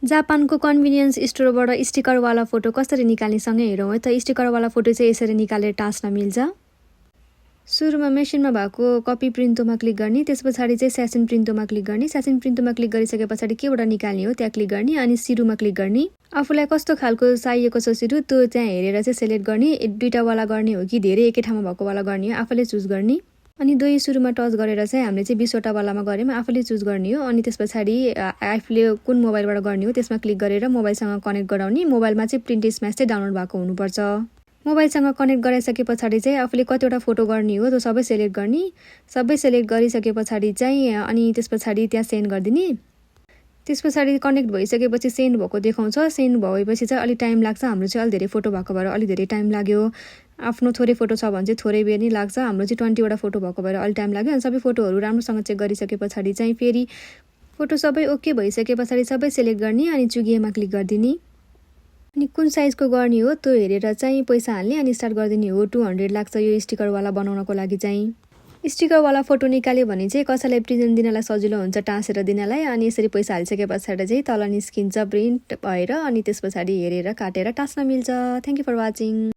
जापानको कन्भिनियन्स स्टोरबाट स्टिकरवाला फोटो कसरी निकाल्ने सँगै हेरौँ है त। स्टिकरवाला फोटो चाहिँ यसरी निकालेर टाँस्न मिल्छ। सुरुमा मेसिनमा भएको कपी प्रिन्टोमा क्लिक गर्ने, त्यस पछाडि चाहिँ सेसन प्रिन्टोमा क्लिक गर्ने। सेसन प्रिन्टोमा क्लिक गरिसके पछाडि केबाट निकाल्ने हो त्यहाँ क्लिक गर्ने अनि सिरुमा क्लिक गर्ने। आफूलाई कस्तो खालको चाहिएको छ सिरु त्यो त्यहाँ हेरेर चाहिँ सेलेक्ट गर्ने। दुईटा वाला गर्ने हो कि धेरै एकै ठाउँमा भएको वाला गर्ने हो आफूले चुज गर्ने। अनि दुई सुरुमा टच गरेर चाहिँ हामीले चाहिँ 20वटा वालामा गऱ्यौँ आफूले चुज गर्ने हो। अनि त्यस पछाडि आफूले कुन मोबाइलबाट गर्ने हो त्यसमा क्लिक गरेर मोबाइलसँग कनेक्ट गराउने। मोबाइलमा चाहिँ प्रिन्ट स्म्याच चाहिँ डाउनलोड भएको हुनुपर्छ। मोबाइलसँग कनेक्ट गराइसके पछाडि चाहिँ आफूले कतिवटा फोटो गर्ने हो त्यो सबै सेलेक्ट गर्ने। सबै सेलेक्ट गरिसके पछाडि चाहिँ अनि त्यस पछाडि त्यहाँ सेन्ड गरिदिने। त्यस पछाडि कनेक्ट भइसकेपछि सेन्ड भएको देखाउँछ। सेन्ड भएपछि चाहिँ अलि टाइम लाग्छ। हाम्रो चाहिँ अलि धेरै फोटो भएको भएर अलि धेरै टाइम लाग्यो। आफ्नो थोरै फोटो छ भने चाहिँ थोरै बेर नै लाग्छ। हाम्रो चाहिँ 20वटा फोटो भएको भएर अलि टाइम लाग्यो। अनि सबै फोटोहरू राम्रोसँग चेक गरिसके पछाडि चाहिँ फेरि फोटो सबै ओके भइसके पछाडि सबै सेलेक्ट गर्ने अनि चुगिएमा क्लिक गरिदिने। अनि कुन साइजको गर्ने हो त्यो हेरेर चाहिँ पैसा हाल्ने अनि स्टार्ट गरिदिने हो। 200 लाग्छ यो स्टिकरवाला बनाउनको लागि चाहिँ। स्टिकरवाला फोटो निकाल्यो भने चाहिँ कसैलाई प्रेजेन्ट दिनलाई सजिलो हुन्छ टाँसेर दिनलाई। अनि यसरी पैसा हालिसके पछाडि चाहिँ तल निस्किन्छ प्रिन्ट भएर अनि त्यस पछाडि हेरेर काटेर टाँस्न मिल्छ। Thank you for watching.